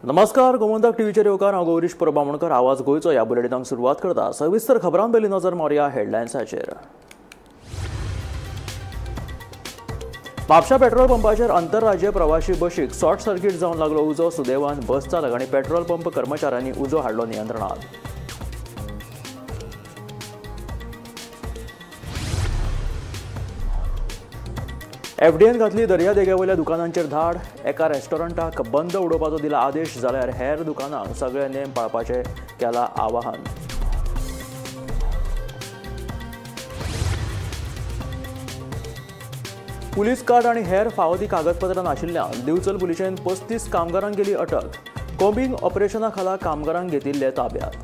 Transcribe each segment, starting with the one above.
नमस्कार, गोमंतक टीव्हीचेर येवकार. हांव गौरीश परब आमोणकर. आवाज गोंयचो ह्या बुलेटिनाक सुरवात करता. सविस्तर खबरां पयलीं नजर मारुया हेडलायन्साचेर. म्हापशा पेट्रोल पंपाचेर आंतरराज्य प्रवाशी बशीक शॉर्ट सर्किट जावन लागलो उजो. सुदैवान बस चालक आनी पेट्रोल पंप कर्मचाऱ्यांनी उजो हाडलो नियंत्रणात. एफडीएन घातली दर्यादेगेवयल्या दुकानांचेर धाड. एका रेस्टॉरंटाक बंद उडोवपाचो दिला आदेश, जाल्यार हेर दुकानांक सगळे नेम पाळपाचें केलां आवाहन. पुलीस कार्ड आनी हेर फावो ती कागदपत्रां नाशिल्ल्यान दिवचल पुलिशेन 35 कामगारांक केली अटक. कोम्बिंग ऑपरेशना खाला कामगारांक घेतिल्ले ताब्यात.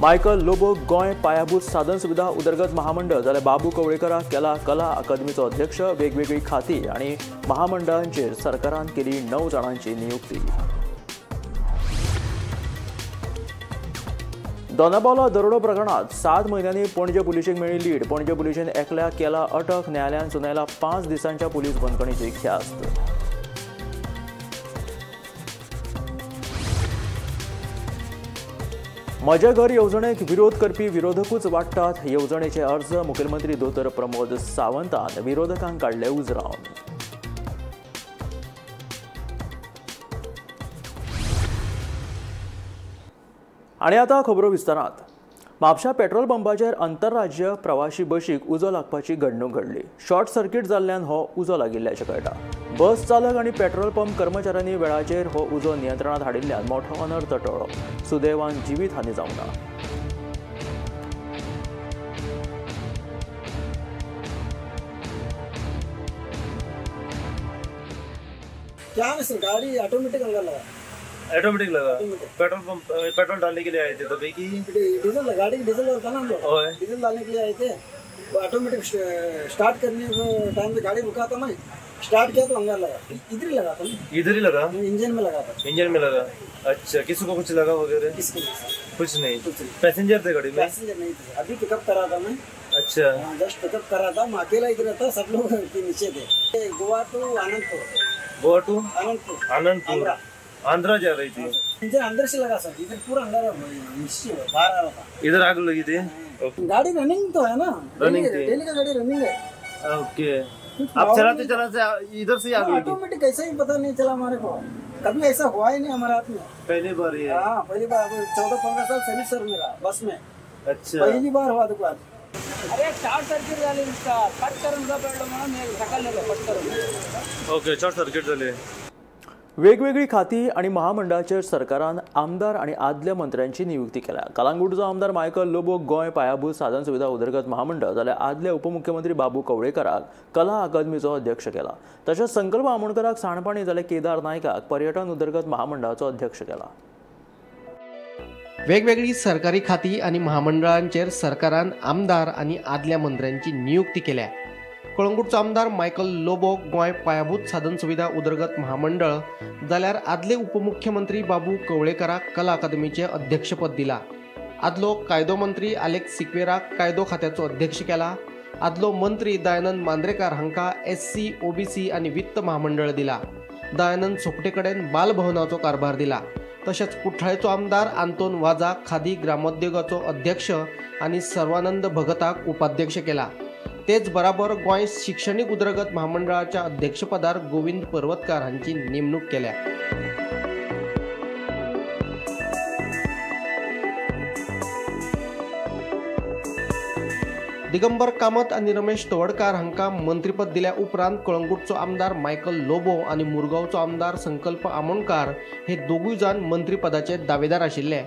मायकल लोबो गोंय पायाभूत साधन सुविधा उदरगत महामंडळ जाल्यार बाबू कवळेकराक केला कला अकादमीचो अध्यक्ष. वेगवेगळी खाती आनी महामंडळांचेर सरकारान केली 9 जाणांची नियुक्ती. दोनापावला दरोडो प्रकरणात 7 म्हयन्यांनी पणजे पुलिशेक मेळ्ळी लीड. पणजे पुलिशेन एकल्याक केला अटक. न्यायालयान सुनायला 5 दिसांच्या पुलीस बंदखणीची ख्यास्त. म्हजें घर येवजणेक विरोध करपी विरोधकूच वाडटात. येवजणेचे अर्ज मुखेलमंत्री दोतोर प्रमोद सावंतान विरोधकांक काडले उजरावन. आनी आतां खबरो विस्तारांत. म्हापशा पेट्रोल पंपाचेर आंतरराज्य प्रवाशी बशीक उजो लागपाची घडणूक घडली. शॉर्ट सर्किट जाल्ल्यान हो उजो लागिल्ल्याचें कळटा. बस चालक आनी पेट्रोल पंप कर्मचाऱ्यांनी वेळाचेर हो उजो नियंत्रणात हाडिल्ल्यान मोठो अनर्थ टळ्ळो. सुदैवान जिवीत हानी जावंक ना. क्या है सर, गाड़ी ऑटोमेटिक लगा? ऑटोमेटिक लगा. पेट्रोल पंप पेट्रोल डालने के लिए आए थे तभी की डीजल, गाड़ी डीजल डालता ना हम लोग, डीजल डालने के लिए आए थे. वो ऑटोमेटिक स्टार्ट करने टाइम पे गाड़ी रुका था, मैं स्टार्ट किया तो अंगार लगा. इधर ही लगा था. इधर ही लगा, इंजन में लगा था. इंजन में लगा. अच्छा, किसी को कुछ लगा वगैरह? किसको नहीं, कुछ नहीं. पैसेंजर थे गाड़ी में? पैसेंजर नहीं थे. अभी पिकअप करा था मैं. अच्छा, जस्ट पिकअप करा था. मैं अकेला इधर था, सब लोग नीचे थे. गोवा टू आनंदपुर. गोवा टू आनंदपुर. आनंदपुर आंध्रा जा रही थी. इंजन अंदर से लगा सर, इधर पूरा अंदर बाहर आ रहा था. इधर आग लगी थी. गाड़ी रनिंग तो है ना, रनिंग थी. डेली का गाड़ी रनिंग है. ओके, आप चलाते चलाते इधर से आग लगी? ऑटोमेटिक ऐसा ही पता नहीं चला हमारे को. कभी ऐसा हुआ ही नहीं हमारे हाथ में. पहली बार ये? हाँ, पहली बार. 14-15 साल सर्विस सर मेरा बस में. अच्छा, पहली बार हुआ दुकान. अरे शॉर्ट सर्किट झाले, कट करून पडलो म्हणून सकाळी कट करून. ओके, शॉर्ट सर्किट झाले. वेगवेगळी खाती आनी महामंडळाचेर सरकारान आमदार आनी आदल्या मंत्र्यांची नियुक्ती केल्या. कलांगूटचो आमदार मायकल लोबो गोंय पायाभूत साधन सुविधा उदरगत महामंडळ जाल्यार आदले उपमुख्यमंत्री बाबू कवळेकराक कला अकादमीचो अध्यक्ष केला. तशेंच संकल्प आमोणकराक सांडपाणी जाल्यार केदार नायकाक पर्यटन उदरगत महामंडळाचो अध्यक्ष केला. वेगवेगळी सरकारी खाती आनी महामंडळांचेर सरकारान आमदार आनी आदल्या मंत्र्यांची नियुक्ती केल्या. कळंगूटचो आमदार मायकल लोबो गोंय पायाभूत साधन सुविधा उदरगत महामंडळ जाल्यार आदले उपमुख्यमंत्री बाबू कवळेकराक कला अकादमीचें अध्यक्षपद दिला. आदलो कायदो मंत्री आलेक्स सिक्वेराक कायदो खात्याचो अध्यक्ष केला. आदलो मंत्री दयानंद मांद्रेकार हांकां SC, OBC आनी वित्त महामंडळ दिला. दयानंद सोपटे कडेन बालभवनाचो कारभार दिला. तशेंच कुठ्ठाळेचो आमदार आंतोन वाजाक खादी ग्रामोद्योगाचो अध्यक्ष आनी सर्वानंद भगताक उपाध्यक्ष केला. तेच बराबर गोंय शिक्षणीक उदरगत महामंडळाच्या अध्यक्षपदार गोविंद पर्वतकार हांची नेमणूक केल्या. दिगंबर कामत आनी रमेश तवडकार हांकां मंत्रीपद दिल्या उपरांत कळंगूटचो आमदार मायकल लोबो आनी मुरगांवचो आमदार संकल्प आमोणकार हे दोगूय जाण मंत्रीपदाचे दावेदार आशिल्ले.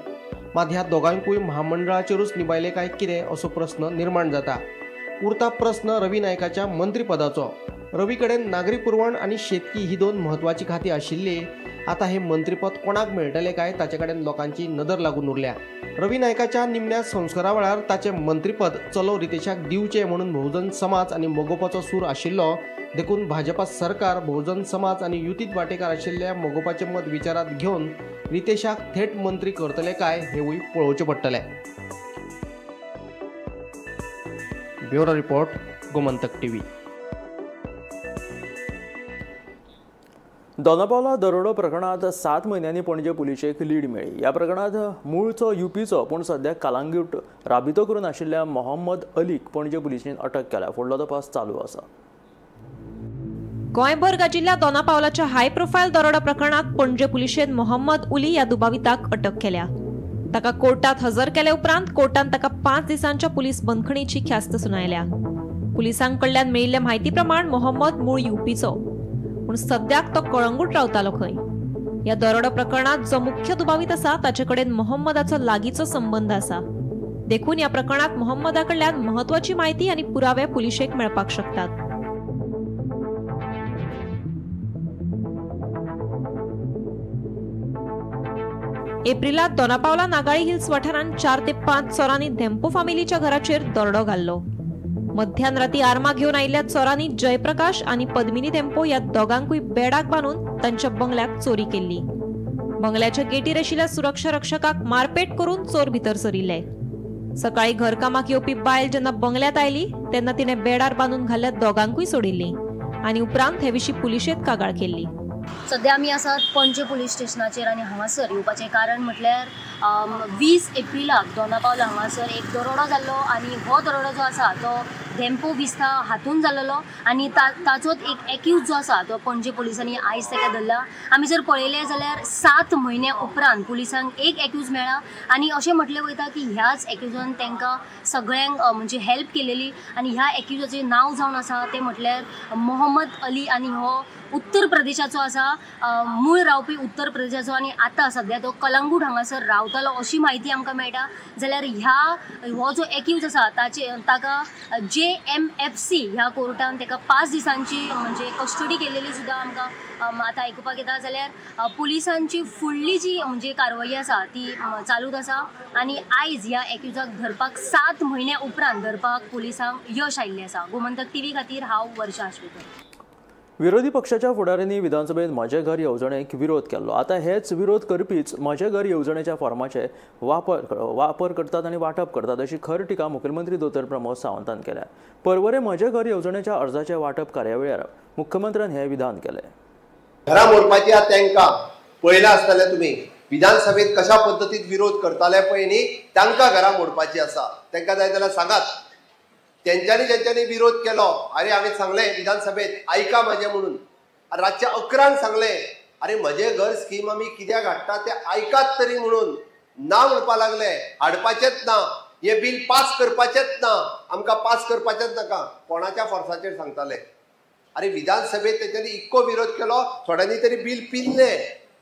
मात ह्या दोगांकूय महामंडळाचेरूच निभायले काय कितें असो प्रस्न निर्माण जाता. उरता प्रस्न रवी नायकाच्या मंत्रीपदाचो. रवी कडेन नागरी पुरवण आनी शेतकी ही 2 म्हत्वाची खाती आशिल्ली. आतां हें मंत्रीपद कोणाक मेळटलें काय ताचे कडेन लोकांची नदर लागून उरल्या. रवी नायकाच्या निमण्या संस्कारा वेळार ताचें मंत्रीपद चलो रितेशाक दिवचें म्हणून बहुजन समाज आनी मगोपाचो सूर आशिल्लो. देखून भाजपा सरकार बहुजन समाज आनी युतीत वांटेकार आशिल्ल्या मगोपाचें मत विचारांत घेवन रितेशाक थेट मंत्री करतले काय हेवूय पळोवचें पडटलें. Bureau report, Gomantak TV. Dona Paula दरोडो प्रकरणात 7 म्हयन्यांनी पणजे पुलिशेक लीड मेळ्ळी. ह्या प्रकरणात मूळचो युपीचो पूण सद्या कलांगूट राबितो करून आशिल्ल्या मोहम्मद अलीक पणजे पुलिशेन अटक केल्या. फुडलो तपास चालू आसा. गोंयभर गाजिल्ल्या दोनापावलाच्या हाय प्रोफायल दरोडो प्रकरणात पणजे पुलिशेन मोहम्मद उली ह्या दुबाविताक अटक केल्या. ताका कोर्टात हजर केले उपरांत कोर्टान ताका 5 दिसांच्या पुलीस बंदखणीची ख्यास्त सुनायल्या. पुलिसांकडल्यान मेळिल्ले म्हायती प्रमाण मोहम्मद मूळ युपीचो पूण सद्याक तो कळंगूट रावतालो खंय. ह्या दरोडो प्रकरणात जो मुख्य दुबावीत आसा ताचे कडेन मोहम्मदाचो लागींचो संबंद आसा. देखून ह्या प्रकरणात मोहम्मदा कडल्यान म्हत्वाची म्हायती आनी पुरावे पुलिशेक मेळपाक शकतात. एप्रिलात दोनापावला नागाळी हिल्स वाठारांत 4 ते 5 चोरांनी धेंपो फामिलीच्या घराचेर दरोडो घाल्लो. मध्यान राती आर्मां घेवन आयिल्ल्या चोरांनी जयप्रकाश आनी पद्मिनी धेंपो ह्या दोगांकूय बेडाक बांदून तांच्या बंगल्याक चोरी केल्ली. बंगल्याच्या गेटीर आशिल्ल्या सुरक्षा रक्षकाक मारपेट करून चोर भितर सरिल्ले. सकाळी घरकामाक येवपी बायल जेन्ना बंगल्यात आयली तेन्ना तिणें बेडार बांदून घाल्ल्या दोगांकूय सोडिल्ली आनी उपरांत हे विशीं पुलिशेंत कागाळ केल्ली. सद्या आमी आसात पणजे पुलीस स्टेशनाचेर आनी हांगासर येवपाचें कारण म्हटल्यार 20 एप्रिलाक दोनापावला हांगासर एक दरोडो जाल्लो आनी हो दरोडो जो आसा तो धेंपो विस्ता हातून जाल्लो आनी ताचोच एक एक्यूज जो आसा तो पणजे पुलिसांनी आयज ताका धरला. आमी जर पळयलें जाल्यार 7 म्हयन्या उपरांत पुलिसांक एक एक्यूज मेळ्ळा आनी अशें म्हटलें वयता की ह्याच एक्यूजान तांकां सगळ्यांक म्हणजे हेल्प केलेली आनी ह्या एक्यूजाचें नांव जावन आसा तें म्हटल्यार मोहम्मद अली आनी हो उत्तर प्रदेशाचो आसा, मूळ रावपी उत्तर प्रदेशाचो आनी आतां सद्या तो कलंगूट हांगासर रावतालो अशी म्हायती आमकां मेळटा. जाल्यार ह्या हो जो एक्यूज आसा ताका JMFC ह्या कोर्टान ताका 5 दिसांची म्हणजे कस्टडी केलेली सुद्दां आमकां आतां आयकुपाक येता. जाल्यार पुलिसांची फुडली जी म्हणजे कारवाई आसा ती चालूच आसा आनी आयज ह्या एक्यूजाक धरपाक 7 म्हयन्या उपरांत धरपाक पुलिसांक यश आयिल्लें आसा. गोमंतक टीव्ही खातीर हांव वर्षा आश्वेकर. विरोधी पक्षाच्या फुडाऱ्यांनी विधानसभेत म्हजें घर येवजणेक विरोध केल्लो. आतां हेच विरोध करपीच म्हजें घर येवजणेच्या फॉर्माचे वापर करतात आनी वांटप करतात अशी खर टिका मुखेलमंत्री दोतोर प्रमोद सावंतान केल्या. परवरे म्हजें घर येवजणेच्या अर्जाचे वांटप कार्यावेळार मुख्यमंत्र्यान हें विधान केलें. घरां मोडपाची आहा तांकां पळयलां आसतलें तुमी विधानसभेत कशा पद्दतीन विरोध करताले पळय न्ही, तांकां घरां मोडपाची आसा. तांकां जाय जाल्यार सांगात तेंच्यांनी जेंच्यांनी विरोध केलो, अरे हांवें सांगलें विधानसभेत आयका म्हजें म्हणून, रातच्या 11 सांगलें अरे म्हजें घर स्कीम आमी कित्याक हाडटा तें आयकात तरी म्हणून, ना म्हणपा लागले, हाडपाचेंच ना, हें बील पास करपाचेंच ना, आमकां पास करपाचेंच नाका, कोणाच्या फोर्साचेर सांगताले. अरे विधानसभेत तेंच्यांनी इतको विरोध केलो, थोड्यांनी तरी बील पिनलें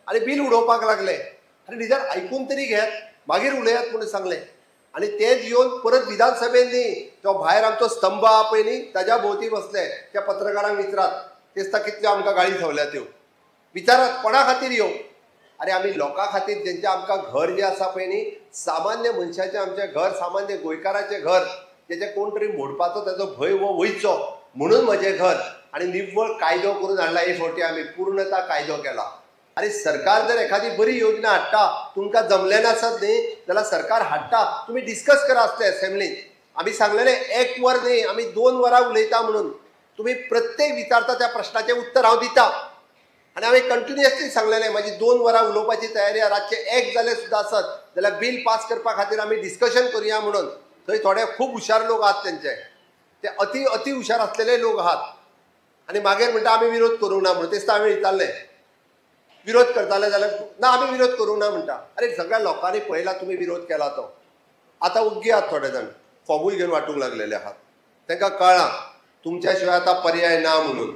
आनी बील उडोवपाक लागले. अरे निदान आयकून तरी घेयात मागीर उलयात म्हणून सांगलें. आनी तेच येवन परत विधानसभेन न्ही तो भायर आमचो स्तंभ आहा पळय न्ही ताज्या भोंवती बसले त्या पत्रकारांक विचारात तेस्ता कितल्यो आमकां गाळी संवल्या त्यो, विचारात कोणा खातीर येवं. अरे आमी लोकां खातीर जेंचें आमकां घर जें आसा पळय न्ही, सामान्य मनशाचें आमचें घर, सामान्य गोंयकाराचें घर जेचें कोण तरी मोडपाचो ताजो भंय हो वयचो म्हणून म्हजें घर. आनी निव्वळ कायदो करून हाडला हे फावटी आमी, पूर्णता कायदो केला. अरे सरकार जर एखादी बरी योजना हाडटा तुमकां जमलें नासत न्ही जाल्यार सरकार हाडटा, तुमी डिस्कस करा आसतलें एसेंब्लीन. आमी सांगलेलें 1 वर न्ही आमी 2 वरां उलयता म्हणून, तुमी प्रत्येक विचारता त्या प्रश्नाचें उत्तर हांव दिता. आनी हांवें कंटिन्युअसली सांगलेलें म्हाजी 2 वरां उलोवपाची तयारी आहा, रातचें 1 जालें सुद्दां आसत जाल्यार बील पास करपा खातीर आमी डिस्कशन करुया म्हणून. थंय थोडे खूब हुशार लोक आहात, तेंचे ते अति अति हुशार आसलेले लोक आहात आनी मागीर म्हणटा आमी विरोध करूंक ना म्हणून. तेच हांवें विचारलें विरोध करताले जाल्यार ना आमी विरोध करूंक ना म्हणटा. अरे सगळ्या लोकांनी पळयला तुमी विरोध केला तो, आतां ओग्गी आहात थोडे जाण, फॉर्मूय घेवन वांटूंक लागलेले आहात, तांकां कळ्ळां तुमच्या शिवाय आतां पर्याय ना म्हणून.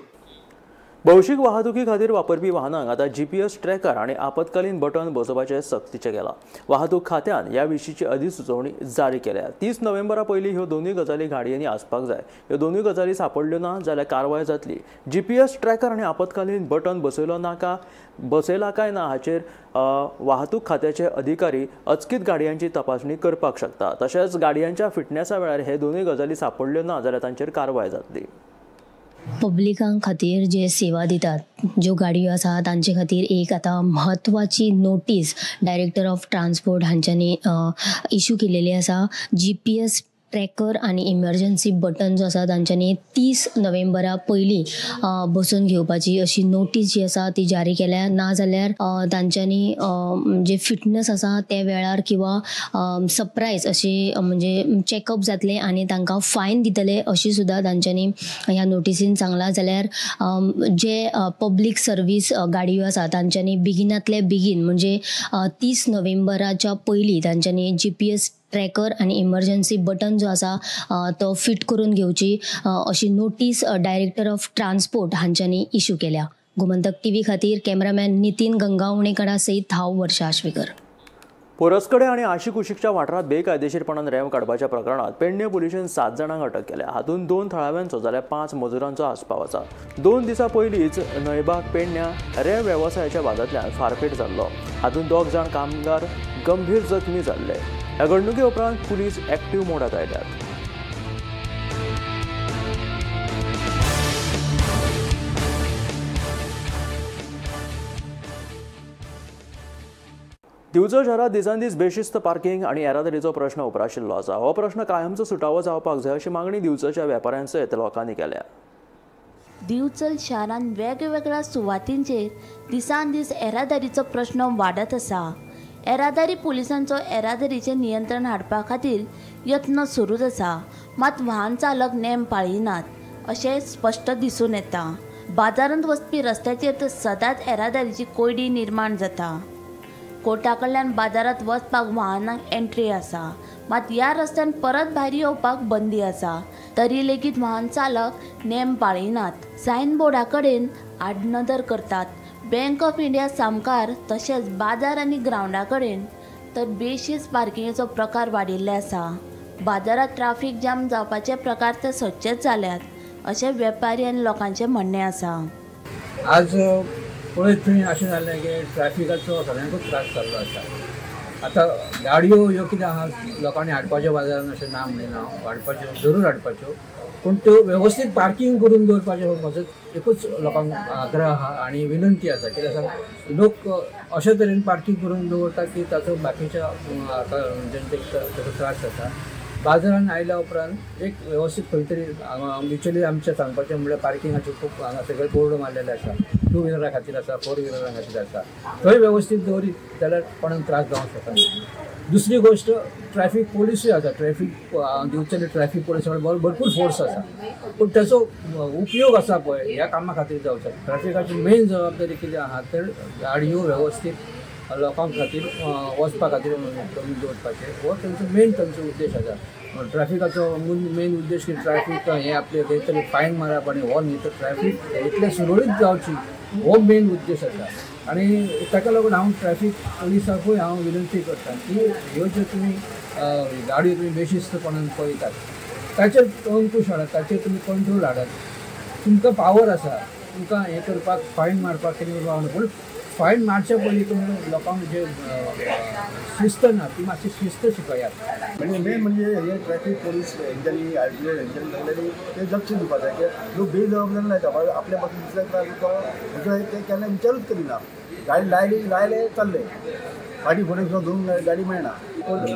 भौशीक वाहतुकी खातीर वापरपी वाहनांक आतां GPS tracker आनी आपत्कालीन बटन बसोवपाचें सक्तीचें केलां. वाहतूक खात्यान ह्या विशींची अधिसुचोवणी जारी केल्या. 30 नोव्हेंबरा पयलीं ह्यो दोनूय गजाली गाडयांनी आसपाक जाय. ह्यो दोनूय गजाली सांपडल्यो ना जाल्यार कारवाय जातली. GPS tracker आनी आपत्कालीन बटन बसयलो ना का बसयला काय ना हाचेर वाहतूक खात्याचे अधिकारी अचकीत गाडयांची तपासणी करपाक शकता. तशेंच गाडयांच्या फिटनेसा वेळार हे दोनूय गजाली सांपडल्यो ना जाल्यार तांचेर कारवाय जातली. पब्लिकां खातीर जे सेवा दितात ज्यो गाडयो आसा तांचे खातीर एक आतां म्हत्वाची नोटीस डायरेक्टर ऑफ ट्रान्सपोर्ट हांच्यांनी इशू केलेली आसा. GPS ट्रॅकर आनी इमर्जन्सी बटन जो आसा तांच्यांनी 30 नोव्हेंबरा पयलीं बसोवन घेवपाची अशी नोटीस जी आसा ती जारी केल्या. ना जाल्यार तांच्यांनी जे फिटनस आसा त्या वेळार किंवा सरप्रायज अशी म्हणजे चॅकअप जातले आनी तांकां फायन दितले अशी सुद्दां तांच्यांनी ह्या नोटीसीन सांगलां. जाल्यार जे पब्लीक सर्वीस गाडयो आसा तांच्यांनी बेगिनातले बेगीन म्हणजे 30 नोव्हेंबराच्या पयलीं तांच्यांनी GPS tracker आनी इमर्जन्सी बटन जो आसा तो फिट करून घेवची अशी नोटीस डायरेक्टर ऑफ ट्रान्सपोर्ट हांच्यांनी इशू केल्या. गोमंतक टीव्ही खातीर कॅमेरामॅन नितीन गंगावणेकरा सयत हांव वर्षा आश्वेकर. पोरसकडे आनी आशिकुशीकच्या वाठारांत बेकायदेशीरपणान रेंव काडपाच्या प्रकरणात पेडणे पुलिशेन 7 जाणांक अटक केल्या. हातूंत 2 थळाव्यांचो जाल्यार 5 मजुरांचो आस्पाव आसा. 2 दिसां पयलींच न्हंयबाग पेडण्या रेंव वेवसायाच्या वादांतल्यान फारपेट जाल्लो. हातूंत 2 जाण कामगार गंभीर जखमी जाल्ले. ह्या घडणुके उपरांत पुलीस एक्टिव्ह मोडात आयल्यात. दिवचल शहरात दिसान दीस बेशिस्त पार्किंग आनी येरादारीचो प्रश्न उप्राशिल्लो आसा. हो प्रश्न कायमचो सुटावो जावपाक जाय अशी मागणी दिवचलच्या वेपाऱ्यां सयत लोकांनी केल्या. दिवचल शारांत वेगवेगळ्या सुवातींचेर दिसान दीस येरादारीचो प्रश्न वाडत आसा. येरादारी पुलिसांचो येरादारीचें नियंत्रण हाडपा खातीर यत्न सुरूच आसा, मात वाहन चालक नेम पाळिनात अशें स्पश्ट दिसून येता. बाजारांत वचपी रस्त्याचेर तर सदांच येरादारीची कोंयडी निर्माण जाता. कोर्टा कडल्यान बाजारांत वचपाक वाहनांक एंट्री आसा, मात ह्या रस्त्यान परत भायर येवपाक बंदी आसा, तरी लेगीत वाहन चालक नेम पाळिनात. सायन बोर्डा कडेन आडनदर करतात. बँक ऑफ इंडिया सामकार तशेंच बाजार आनी ग्रावंडा कडेन तर बेशीस पार्किंगेचो प्रकार वाडिल्ले आसा. बाजारांत ट्राफीक जाम जावपाचे प्रकार तर सदचेच जाल्यात अशें वेपारी आनी लोकांचें म्हणणें आसा. आज पळयत थंय अशें जालें की ट्रॅफिकाचो सगळ्यांकूच त्रास जाल्लो आसा. आतां गाडयो ह्यो कितें आहा लोकांनी हाडपाच्यो बाजारान अशें ना म्हणिना, हाडपाच्यो जरूर हाडपाच्यो, पूण त्यो वेवस्थीत पार्किंग करून दवरपाचें हो म्हजो एकूच लोकांक आग्रह आहा आनी विनंती आसा. कित्याक सांग, लोक अशे तरेन पार्किंग करून दवरता की ताचो बाकीच्या जनतेक ताचो त्रास जाता. बाजारान आयल्या उपरांत एक वेवस्थीत खंय तरी म्युच्युअली आमचें सांगपाचें म्हणल्यार पार्किंगाच्यो खूब हांगा सगळे बोर्ड मारलेले आसा, 2 व्हिलरा खातीर आसा, 4 व्हिलरा खातीर आसा, थंय वेवस्थीत दवरीत जाल्यार कोणाक त्रास जावंक शकना. दुसरी गोश्ट ट्रॅफीक पोलिसूय आसा. ट्रॅफीक दिवचले ट्रॅफीक पोलीस भरपूर फोर्स आसा, पूण ताचो उपयोग आसा पळय ह्या कामा खातीर जावचो. ट्रॅफिकाची मेन जबाबदारी कितें आहा तर गाडयो वेवस्थीत लोकां खातीर वचपा खातीर कमी दवरपाचें हो तांचो मेन तांचो उद्देश आसा. ट्रॅफिकाचो मेन उद्देश की ट्रॅफीक हें आपलें खंय तरी फायन मारप आनी हो न्ही, तर ट्रॅफीक इतलें सुरळीत जावची हो मेन उद्देश आसा. आनी ताका लागून हांव ट्रॅफीक पुलिसाकूय हांव विनंती करता की ह्यो ज्यो तुमी गाडयो तुमी बेशिस्तपणान पळयतात ताचेर अंकूश हाडात, ताचेर तुमी कंट्रोल हाडात. तुमकां पावर आसा, तुमकां हें करपाक फायन मारपाक कितें करपाक, पूण फायन मारच्या पयलीं तुमी लोकांक जे शिस्त ना ती मातशी शिस्त शिकयात. म्हणजे मेन म्हणजे हे ट्रॅफीक पोलीस हेंच्यांनी आयडले हेंच्यांनी सगळ्यांनी ते लक्ष दिवपाक जाय की लोक बेजबाबदार लायता, आपल्या पासून दुसऱ्या त्रास जाता ते केन्ना विचारूच करिना. गाडी लायली लायले चल्ले, फाटीं फुडें सुद्दां 2 गाडी मेळना,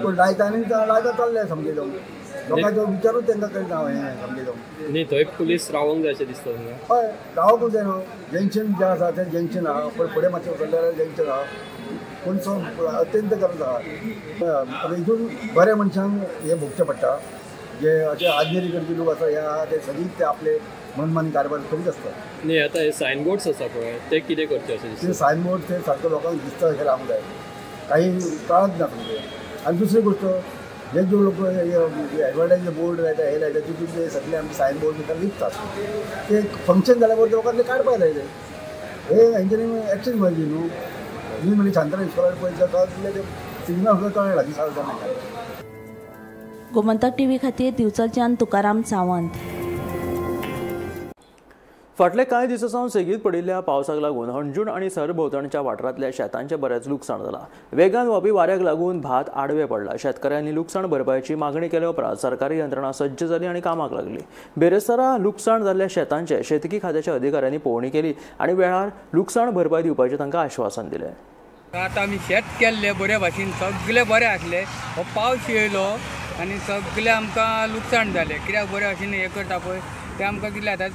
कोण लायता आनी लायता चल्ले समजे जावन लोकांचो विचारूच तांकां करिना हें समजे जावन. न्ही थंय पुलीस रावोंक जाय अशें दिसता तुमकां? हय, रावोंकूच जाय न्हू. जंक्शन जें आसा तें जंक्शन आहा, पण फुडें मातशें वचलें जाल्यार जंक्शन आहा, पूण सो अत्यंत गरज आहा. आतां हितून बऱ्या मनशांक हें भोगचें पडटा, जे अशे आजनेरी करपी लोक आसा हे आहा ते सदींच ते आपले मनमानी कारभार करीत आसता. न्ही आतां हे सायन बोर्ड्स आसा पळय ते कितें करचे अशें दिसता? ते सायन बोर्ड ते सारके लोकांक दिसता अशें लावंक जाय, काही कळत ना तुमचें. आनी दुसरी गोश्ट हे जो लोक एडवर्टायज बोर्ड लायता हे लायता तितून ते सगळे आमचे सायन बोर्ड भितर लिपतात, ते फंक्शन जाल्या बरोबर लोकांक ते काडपाक जाय. हे हेंच्यांनी एक्शन पाहिजे न्हू. मी म्हणजे शांताराम इस्कॉलार पळयता ते सिग्नल सुद्दां कळना दिसा जाता. गोमंतक टीव्ही खातीर दिवचलच्यान तुकाराम सावंत. फाटले कांय दिसां सावन सेगीत पडिल्ल्या पावसाक लागून हणजूण आनी सरभोंवतणच्या वाठारांतल्या शेतांचें बरेंच लुकसाण जालां. वेगान व्हांवपी वाऱ्याक लागून भात आडवें पडलां. शेतकऱ्यांनी लुकसाण भरपायेची मागणी केल्या उपरांत सरकारी यंत्रणा सज्ज जाली आनी कामाक लागली. बेरेस्तारा लुकसाण जाल्ल्या शेतांचे शेतकी खात्याच्या अधिकाऱ्यांनी पळोवणी केली आनी वेळार लुकसाण भरपाय दिवपाचें तांकां आश्वासन दिलें. आतां आमी शेत केल्लें बरे भाशेन, सगळें बरें आसलें. हो पावस येयलो आनी सगळें आमकां लुकसाण जालें. कित्याक बरें अशें हें करता पळय तें आमकां कितें आतां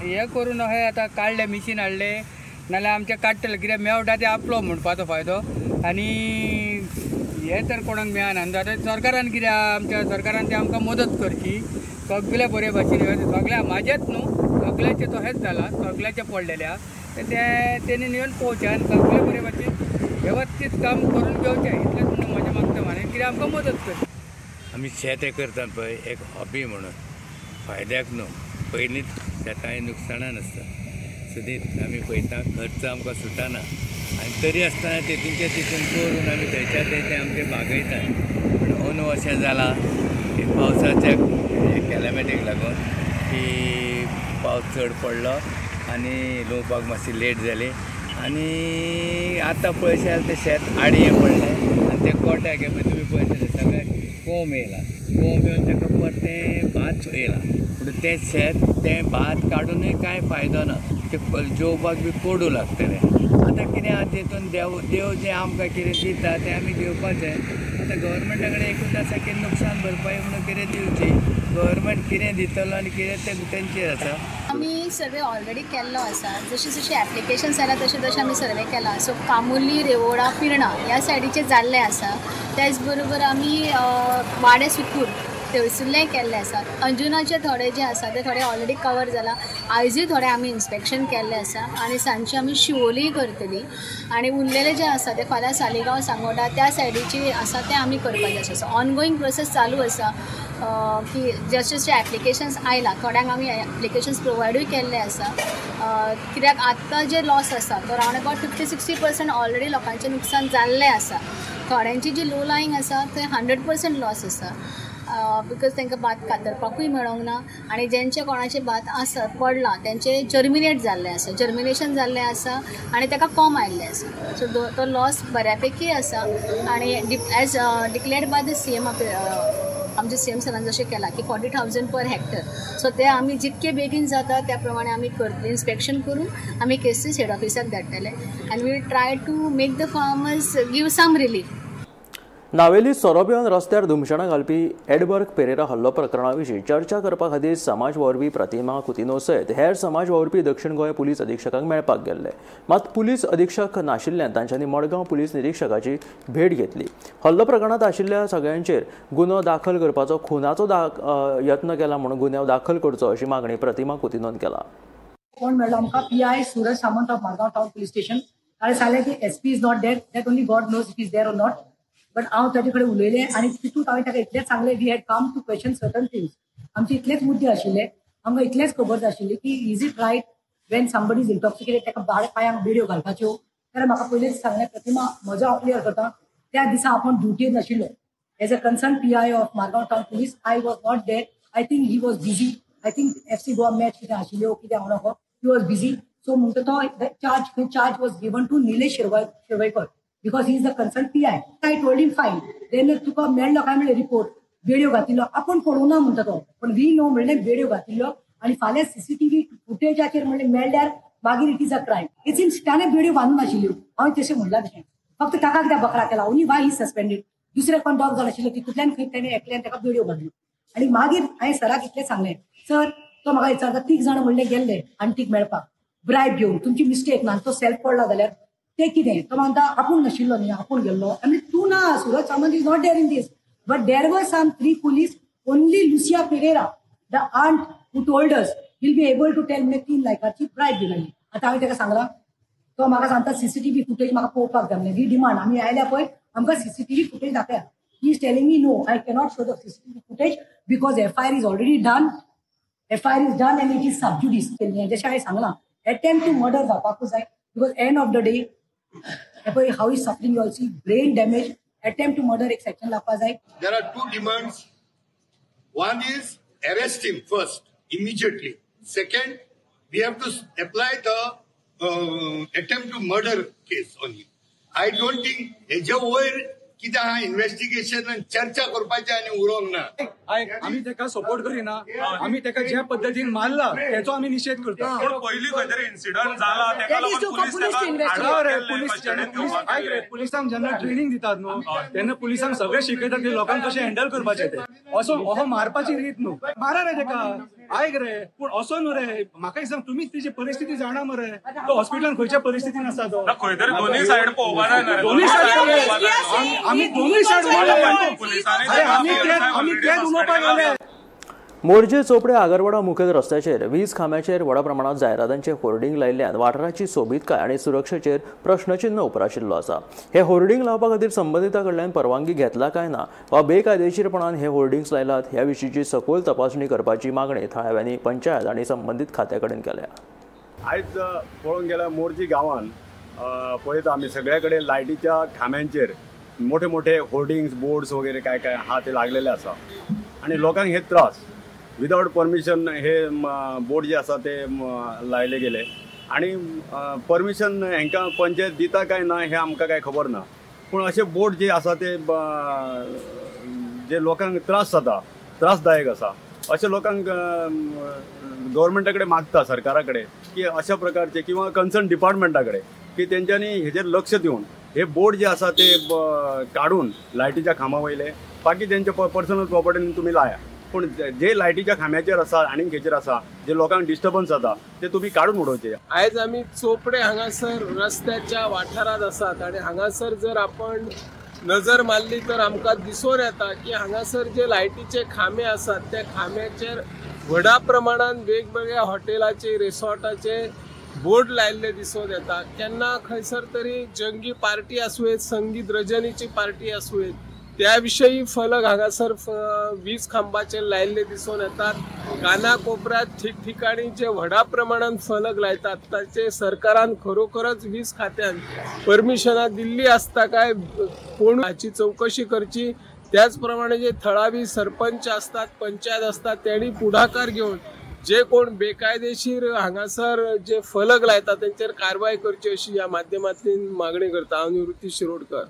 हें करून अशें आतां काडलें मिशीन हाडलें नाल्यार आमचें काडटलें कित्याक मेवटा तें आपलो म्हणपाचो फायदो आनी हें तर कोणाक मेळना. आतां सरकारान कितें आमच्या सरकारान तें आमकां मदत करची सगळें बरे भाशेन सगळ्या म्हाजेंच न्हू सगळ्याचें तशेंच जालां सगळ्याचें पडलेलें आसा तें तेणी येवन पळोवचें आनी सगळें बरे भाशेन वेवस्थीत काम करून घेवचें इतलेंच म्हणून म्हाजें मागता आनी कितें आमकां मदत करची. आमी शेत हें करतात पळय एक हॉबी म्हणून फायद्याक न्हू. पयलींच शेतां हें नुकसाणान आसता सदींच आमी पळयता खर्च आमकां सुटना आनी तरी आसतना तेतूनचे तितून करून आमी थंयच्या थंय तें आमचें भागयतात. पूण अंदू अशें जालां की पावसाच्या क्लायमेटीक लागून की पावस चड पडलो आनी लुंवपाक मातशी लेट जाली आनी आतां पळयशे जाल्यार तें शेत आडयें पडलें आनी तें कोट्याक पळय तुमी पळयतले सगळें कोंब येयला कोंब येवन ताका परतें भात येयलां. पूण तें शेत तें भात काडुनूय कांय फायदो ना तें जेवपाक बी कोडू लागतलें. आतां कितें आसा तितून देव देव जें आमकां कितें दिता तें आमी घेवपाचें. आतां गव्हर्मेंटा कडेन एकूच आसा की नुकसान भरपाई म्हणून कितें दिवची गव्हर्मेंट कितें दितलो आनी कितें तें तेंचेर आसा. आमी सर्वे ऑलरेडी केल्लो आसा जशें जशें एप्लिकेशन्स आयला तशें तशें आमी सर्वे केला. सो कामुली रेवोडा पिर्णा ह्या सायडीचें जाल्लें आसा. त्याच बरोबर आमी वाडे सुकूर थंयसरलेंय केल्लें आसा. अंजुनाचे थोडे जे आसा ते थोडे ऑलरेडी कवर जाला. आयजूय थोडे आमी इन्स्पेक्शन केल्लें आसा आनी सांजचे आमी शिवोलीय करतली आनी उरलेले जे आसा ते फाल्यां सालिगांव सांगोडा त्या सायडीचे आसा ते आमी करपाचे आसा. सो ऑनगोईंग प्रोसेस चालू आसा की जशें जशें एप्लिकेशन्स आयला थोड्यांक आमी एप्लिकेशन्स प्रोवायडूय केल्ले आसा. कित्याक आत्तां जे लॉस आसा तो रावंड अबावट 50-60% ऑलरेडी लोकांचें नुकसान जाल्लें आसा. थोड्यांची जी लो लायींग आसा थंय 100% लॉस आसा because तांकां भात कातरपाकूय मेळोंक ना आनी जेंचे कोणाचें भात आसा पडलां तेंचें जर्मिनेट जाल्लें आसा जर्मिनेशन जाल्लें आसा आनी ताका कोम आयिल्लें आसा. सो तो लॉस बऱ्यापैकी आसा आनी as declared by the CM आमचे सीएम सरान जशें केलां की 40,000 पर हेक्टर सो ते आमी जितके बेगीन जाता त्या प्रमाणे आमी करतले इन्स्पेक्शन करून आमी केसीस हेड ऑफिसाक धाडटले आनी we try to make the farmers give some relief. Navelim सोरो पिवन रस्त्यार धुमशणां घालपी एडबर्ग पेरेरा हल्लो प्रकरणा विशीं चर्चा करपा खातीर समाज वावुरपी प्रतिमा कुतिन्हो सयत हेर समाज वावुरपी दक्षिण गोंय पुलीस अधिक्षकांक मेळपाक गेल्ले. मात पुलीस अधिक्षक नाशिल्ल्यान तांच्यांनी मडगांव पुलीस निरीक्षकाची भेट घेतली. हल्लो प्रकरणांत आशिल्ल्या सगळ्यांचेर गुन्यांव दाखल करपाचो खुनाचो यत्न केला म्हणून गुन्यांव दाखल करचो अशी मागणी प्रतिमा कुतिन्होन केला. कोण मेळ्ळो आमकां PI Suraj Samant of Margao town police station. ताणें सांगलें की SP is not there, that only God knows it is there or not. But हांव ताजे कडेन उलयलें आनी तितूंत हांवें ताका इतलेंच सांगलें we had come to question certain things. आमचे इतलेच मुद्दे आशिल्ले, आमकां इतलेंच खबर आशिल्ली की is it right when somebody is intoxicated ताका पांयांक बेड्यो घालपाच्यो. जाल्यार म्हाका पयलींच सांगलें प्रतिमा म्हजो हांव क्लियर करता त्या दिसा आपूण ड्युटेर नाशिल्लो. As a concern PI of Margao town police I was not there. I think he was busy. I think FC Goa match कितें आशिल्ल्यो कितें हांव नको he was busy. सो म्हणटा तो charge was given to Nilesh Shirvaikar because he is the concerned PI. I told him fine. Then तुका मेळ्ळो काय म्हणलें रिपोर्ट बेड्यो घातिल्लो आपूण पळोवना ना म्हणटा तो पण we know म्हणलें बेड्यो घातिल्लो आनी फाल्यां सीसीटीव्ही फुटेजाचेर म्हणलें मेळ्ळ्यार मागीर it is a crime. It seems ताणें बेड्यो बांदून आशिल्ल्यो हांवें तशें म्हणलां तशें फक्त ताका कित्याक बकरा केला ओनली वाय ही सस्पेंडेड. दुसरे कोण डॉग जाण आशिल्लो तितूंतल्यान खंय ताणें एकल्यान ताका बेड्यो बांदल्यो आनी मागीर हांवें सराक इतलें सांगलें सर तो म्हाका विचारता तीग जाण म्हणलें गेल्ले आंटीक मेळपाक ब्रायब घेवन तुमची मिस्टेक ना तो सेल्फ पडला जाल्यार ते कितें तो म्हणटा आपूण नाशिल्लो न्ही आपूण गेल्लो. आनी तूं ना Suraj Samant is not there in this but there were some 3 police only Lucia Pereira the aunt who told us will be able to tell म्हणजे 3 लाखाची ब्रायब दिली. आतां हांवें ताका सांगलां तो म्हाका सांगता सीसीटीव्ही फुटेज म्हाका पळोवपाक जाय म्हणलें. We demand आमी आयल्या पळय आमकां सीसीटीव्ही फुटेज दाखया. He is telling me no I cannot show the CCTV footage because FIR is already done. FIR is done and it is sub judice. जशें हांवें सांगलां एटेम्प्ट टू मर्डर जावपाकूच जाय because end of the day how is suffering you also brain damage. Attempt to murder एक section लावपाक जाय. There are 2 demands. One is arrest him first immediately. Second, we have to apply the attempt to murder case on him. I don't think हेजे वयर कितें आहा investigation चर्चा करपाची आनी उरोंक ना. आमी ताका सपोर्ट करिना, आमी ताका ज्या पद्दतीन मारला तेचो आमी निशेध करता. पयलीं खंय तरी इन्सिडंट जाला तेका लागून पुलिसांक जेन्ना ट्रेनिंग दितात न्हू तेन्ना पुलिसांक सगळें शिकयतात की लोकांक कशें हँडल करपाचें तें. असो हो मारपाची रीत न्हू, मारा रे तेका, आयक रे, पूण असो न्हू रे. म्हाका सांग, तुमीच तेजी परिस्थिती जाणा मरे, तो हॉस्पिटलान खंयच्या परिस्थितीन आसा तो. खंय तरी दोनूय सायड पळोवपा जाय, दोनूय सायड आमी दोनूय सायड आमी तेच उलोवपाक गेले. मोरजे चोपडे आगरवाडा मुखेल रस्त्याचेर वीज खांब्याचेर व्हडा प्रमाणात जायरातांचे होर्डिंग लायिल्ल्यान वाठाराची सोबीतकाय आनी सुरक्षेचेर प्रश्नचिन्ह उप्राशिल्लो आसा. हे होर्डिंग लावपा खातीर संबंदिता कडल्यान परवानगी घेतला काय ना वा बेकायदेशीरपणान हे होर्डिंग्स लायलात ह्या विशींची सखोल तपासणी करपाची मागणी थळाव्यांनी पंचायत आनी संबंदीत खात्या कडेन केल्या. आयज पळोवंक गेल्यार मोरजी गांवांत पळयता आमी सगळे कडेन लायटीच्या खांब्यांचेर मोठे मोठे होर्डिंग्स बोर्ड्स वगैरे काय काय आहा ते लागलेले आसा आनी लोकांक हे त्रास. विदावट परमिशन हे बोर्ड जे आसा ते लायले गेले आनी परमिशन हेंकां पंचायत दिता काय ना हें आमकां काय खबर ना, पूण अशे बोर्ड जे आसा ते जे लोकांक त्रास जाता, त्रासदायक आसा, अशे लोकांक गव्हर्मेंटा कडेन मागता, सरकारा कडेन की अशा प्रकारचे किंवा कन्सर्न डिपार्टमेंटा कडेन की तेंच्यांनी हेजेर लक्ष दिवन हे बोर्ड जे आसा ते काडून लायटीच्या खांबा वयले, बाकी तेंच्या पर्सनल प्रॉपर्टीन तुमी लाया, पूण जे लायटीच्या खांब्याचेर आसा आनी खेचेर आसा जे लोकांक डिस्टर्बन्स जाता ते तुमी काडून उडोवचे. आयज आमी चोपडे हांगासर रस्त्याच्या वाठारांत आसात आनी हांगासर जर आपण नजर मारली तर आमकां दिसून येता की हांगासर जे लायटीचे खांबे आसात त्या खांब्याचेर व्हडा प्रमाणान वेगवेगळ्या हॉटेलाचे, रिसॉर्टाचे बोर्ड लायिल्ले दिसून येता. केन्ना खंयसर तरी जंगी पार्टी आसूं येत, संगीत रजनीची पार्टी आसूं येत, त्या विशयी फलक हांगासर वीज खांबाचेर लायिल्ले दिसून येतात. कानाकोपऱ्यात ठिकठिकाणी जे व्हडा प्रमाणान फलक लायतात ताचे सरकारान खरोखरच वीज खात्यान परमिशनां दिल्ली आसता काय कोण हाची चवकशी करची. त्याच प्रमाणे जे थळावी सरपंच आसतात, पंचायत आसतात त्यांनी पुढाकार घेवन जे कोण बेकायदेशीर हांगासर जे फलक लायतात तेंचेर कारवाय करची अशी ह्या माध्यमांतल्यान मागणी करता. हांव निवृत्ती शिरोडकर.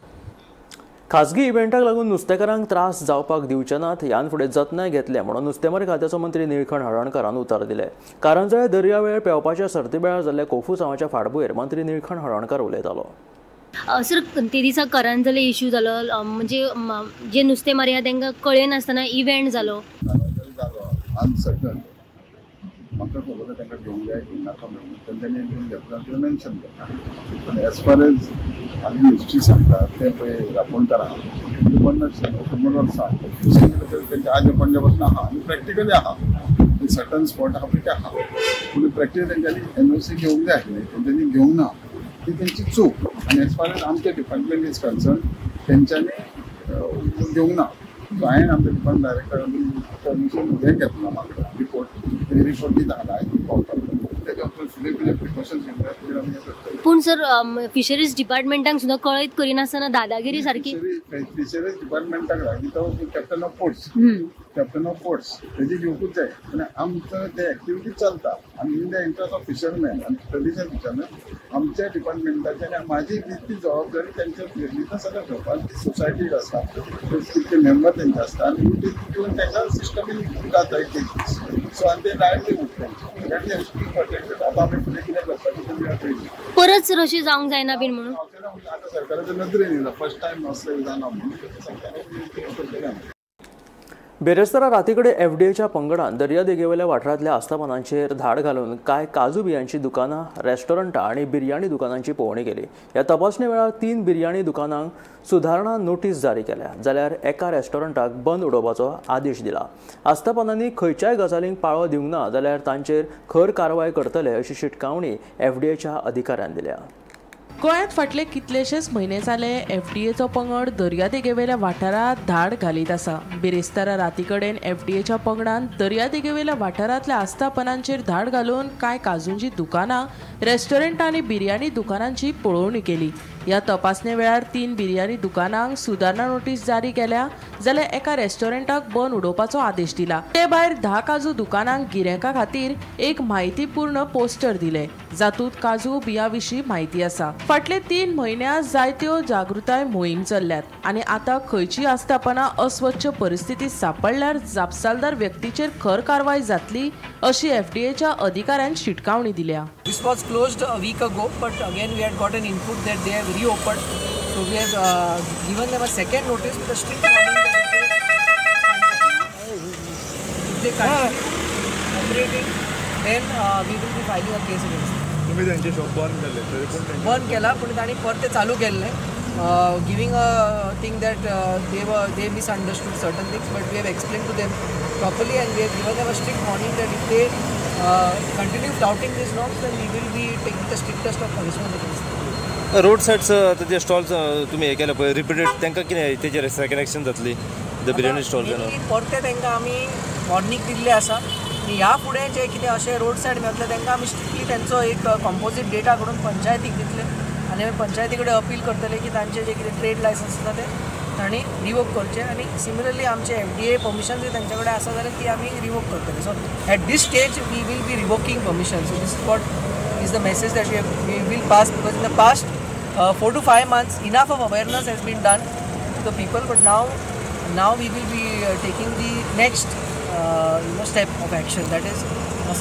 खाजगी इव्हेंटाक लागून नुस्तेकारांक त्रास जावपाक दिवचे नात ह्यान फुडें जतनाय घेतले म्हणून नुस्तेमारी खात्याचो मंत्री निळखण हळर्णकारान उतर दिले. कारंजळे दर्यावेळ पेंवपाच्या सर्ती वेळार जाल्ल्या कोफुसांवाच्या फाटभुंयेर मंत्री निळखण हळर्णकार उलयतालो. सर, ते दिसा करंजले इश्यू जालो, म्हणजे जे नुस्तेमारी आहा तांकां कळयनासतना इव्हेंट जालो. अनसर्टन म्हाका खबर ना तांकां घेवंक जाय की नाका म्हणून तेंच्यांनी घेतला तें मेन्शन केला. पूण एज फार एज आमी हिस्ट्री सांगता तें पळय रांपोणकारां 50-100 वर्सां तेंच्या आजी पणजे पासून आहा आनी प्रॅक्टिकली आहा, सर्टन स्पॉट आहा पळय ते आहा, पूण प्रॅक्टिकल तेंच्यांनी एनओसी घेवंक जाय आशिल्लें, तेंच्यांनी घेवंक ना, ती तेंची चूक. आनी एज फार एज आमचें डिपार्टमेंट is concern तेंच्यांनी घेवंक ना. सो हांवें आमच्या डिपार्टमेंट डायरेक्टरान परमिशन हें घेतला म्हाका रिपोर्ट, रिपोर्ट दिता हांवें पावता तेच्या फुडें फुडें प्रिकॉशन्स घेतल्या तेजेर आमी हें करतले. पूण सर, फिशरीज डिपार्टमेंटाक सुद्दां कळीत करिनासतना दादागिरी सारकी. फिशरीज डिपार्टमेंटाक लागीं तो captain of ports, captain of ports तेजी घेवकूच जाय. आनी आमचो ते एक्टिविटी चलता आनी in the interest of fisherman आनी ट्रेडिशनल फिशरमॅन आमच्या डिपार्टमेंटाची आनी म्हाजी ती जबाबदारी तेंच्या घेतली सगळें घेवपाक. सोसायटी आसा तितके मेंबर तेंचे आसता आनी तितून तेंच्या सिस्टमीन जाता केसीस. सो आनी ते लायवलीहूड तेंचे प्रोटेक्टेड. आतां आमी फुडें कितें करपाचें परत सर अशें जावंक जायना बीन म्हणून आतां सरकाराच्या नदरेन येयला फर्स्ट टायम असलें जाना म्हणून सरकारान. बेरेस्तारा रातीकडे एफडीएच्या पंगडान दर्यादेगेवेल्या वाठारांतल्या आस्थापनांचेर धाड घालून कांय काजू बियांची दुकानां, रेस्टॉरंटां आनी बिर्याणी दुकानांची पळोवणी केली. ह्या तपासणे वेळार 3 बिर्याणी दुकानांक सुदारणा नोटीस जारी केल्या जाल्यार एका रेस्टॉरंटाक बंद उडोवपाचो आदेश दिला. आस्थापनांनी खंयच्याय गजालींक पाळो दिवंक ना जाल्यार तांचेर खर कारवाय करतले अशी शिटकावणी एफडीएच्या अधिकाऱ्यान दिल्या. गोंयांत फाटले कितलेशेच म्हयने जाले एफडीएचो पंगड दर्यादेगेवेल्या वाठारांत धाड घालीत आसा. बिरेस्तारा राती कडेन एफडीएच्या पंगडान दर्यादेगेवेल्या वाठारांतल्या आस्थापनांचेर धाड घालून कांय काजूंची दुकानां, रेस्टॉरंटां आनी बिर्याणी दुकानांची पळोवणी केली. ह्या तपासणे वेळार 3 बिर्याणी दुकानांक सुदारणा नोटीस जारी केल्या जाल्यार एका रेस्टॉरंटाक बंद उडोवपाचो आदेश दिला. ते भायर 10 काजू दुकानांक गिरायकां खातीर एक म्हायतीपूर्ण पोस्टर दिले जातूंत काजू बियां विशीं म्हायती आसा. फाटले 3 म्हयन्यांत जायत्यो जागृताय मोहीम चल्ल्यात आनी आतां खंयची आस्थापनां अस्वच्छ परिस्थितीत सांपडल्यार जापसालदार व्यक्तीचेर खर कारवाय जातली अशी एफडीएच्या अधिकाऱ्यान शिटकावणी दिल्या. This was closed a week ago, but again we had got an input that they have reopened. So we have given them a second notice with a strict warning that if they continue operating, then we will be filing a case against them. तुम्ही त्यांचे shop बंद केले तरी पण बंद केला पण तांणी परत ते चालू केल्ले, giving a thing that they misunderstood certain things, but we have explained to them properly and we have given them a strict warning that if they continue flouting these norms, then we will be taking the strictest of punishment against them. Road sides ते stalls तुम्ही हे केले पळय repeated तांकां कितें तेजेर second action जातली the biryani stalls? परते तांकां आमी वॉर्निंग दिल्लें आसा आनी ह्या फुडें जे कितें अशें रोड सायड मेळटले तांकां आमी स्ट्रिक्टली तांचो एक कॉम्पोजीट डेटा करून पंचायतीक दितले आनी आमी पंचायती कडेन अपील करतले की तांचे जे कितें ट्रेड लायसन्स आसा ते तांणी रिवोक करचे आनी सिमिलरली आमचे एफडीए परमिशन जर तांचे कडेन आसा जाल्यार ती आमी रिवोक करतले. So at this stage we will be revoking permission. So this is what is the message that we will pass, because in the past 4 to 5 months enough of awareness has been done to the people, but now we will be taking the next step of action, that is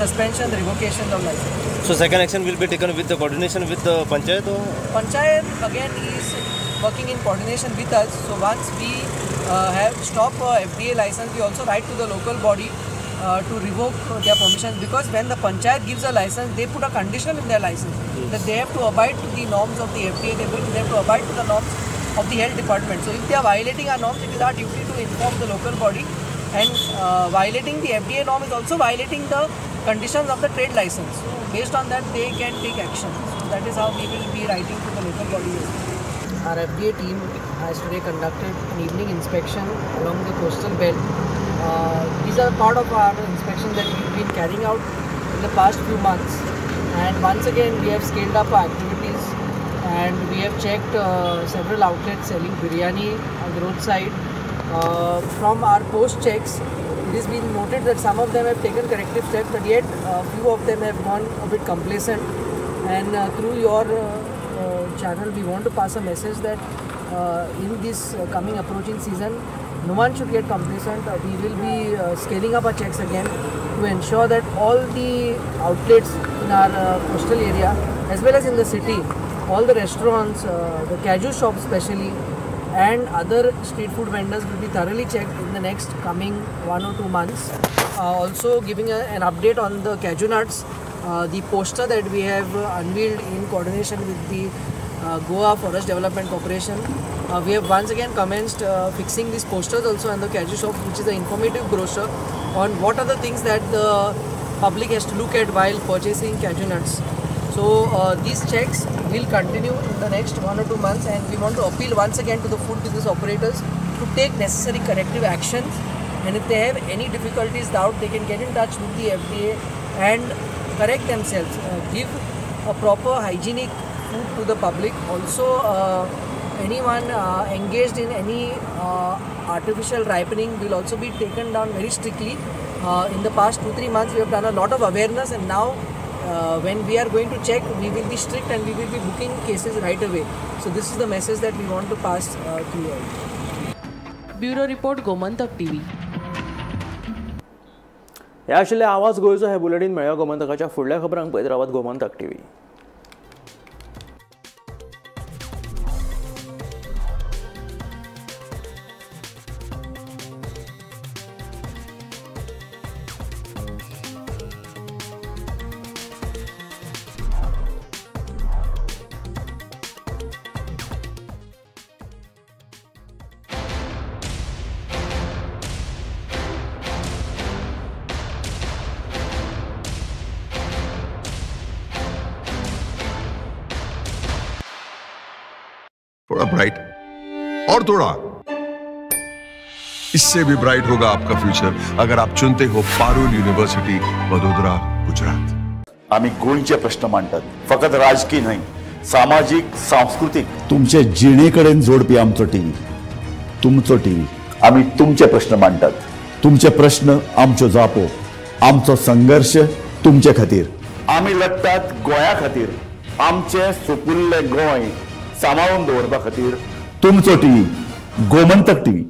suspension, revocation of license. So second action will be taken with the coordination with the panchayat or? Panchayat again is working in coordination with us. So once we have stopped FDA license, we also write to the local body to revoke their permissions, because when the panchayat gives a license, they put a condition in their license. Yes. That they have to abide to the norms of the FDA, they have to abide to the norms of the health department. So if they are violating our norms, it is our duty to inform the local body, and violating the FDA norm is also violating the conditions of the trade license. So based on that, they can take action. So that is how we will be writing to the local body as well. Our FDA team has today conducted an evening inspection along the coastal belt. These are part of our inspection that we've been carrying out in the past few months, and once again we have scaled up our activities and we have checked several outlets selling biryani on the roadside. From our post checks, it has been noted that some of them have taken corrective steps, but yet few of them have gone a bit complacent. And through your channel, we want to pass a message that in this coming approaching season, no one should get complacent. We will be scaling up our checks again to ensure that all the outlets in our coastal area as well as in the city, all the restaurants, the cashew shops especially, and other street food vendors will be thoroughly checked in the next coming 1 or 2 months. Also giving an update on the cashew nuts, the poster that we have unveiled in coordination with the Goa Forest Development Corporation. We have once again commenced fixing these posters also on the cashew shop, which is an informative brochure on what are the things that the public has to look at while purchasing cashew nuts. So these checks will continue in the next 1 or 2 months, and we want to appeal once again to the food business operators to take necessary corrective actions, and if they have any difficulties, doubt, they can get in touch with the FDA and correct themselves, give a proper hygienic food to the public. Also, anyone engaged in any artificial ripening will also be taken down very strictly. In the past 2-3 months, we have done a lot of awareness, and now when we are going to check, we will be strict and we will be booking cases right away. So this is the message that we want to pass to you all. Bureau Report, Gomantak TV. हे आशिल्ले आवाज गोंयचो हे bulletin. मेळया गोमंतकाच्या फुडल्या खबरांक पळयत रावात Gomantak TV. थोड़ा ब्राइट और थोड़ा इससे भी ब्राइट होगा आपका फ्यूचर अगर आप चुनते हो पारुल यूनिवर्सिटी वडोदरा गुजरात. आम्ही गोंयचे प्रश्न मांडतात, फकत राजकीय न्हय सामाजीक, सांस्कृतीक, तुमचे जिणे कडेन जोडपी आमचो टीव्ही, तुमचो टीव्ही। आमी तुमचे प्रश्न मांडटात, तुमचे प्रश्न आमच्यो जापो, आमचो संघर्ष तुमचे खातीर। आमी लढटात गोंया खातीर, आमचें सुपुल्लें गोंय सांबाळून दवरपा खातीर। तुमचो टीव्ही, गोमंतक टीव्ही।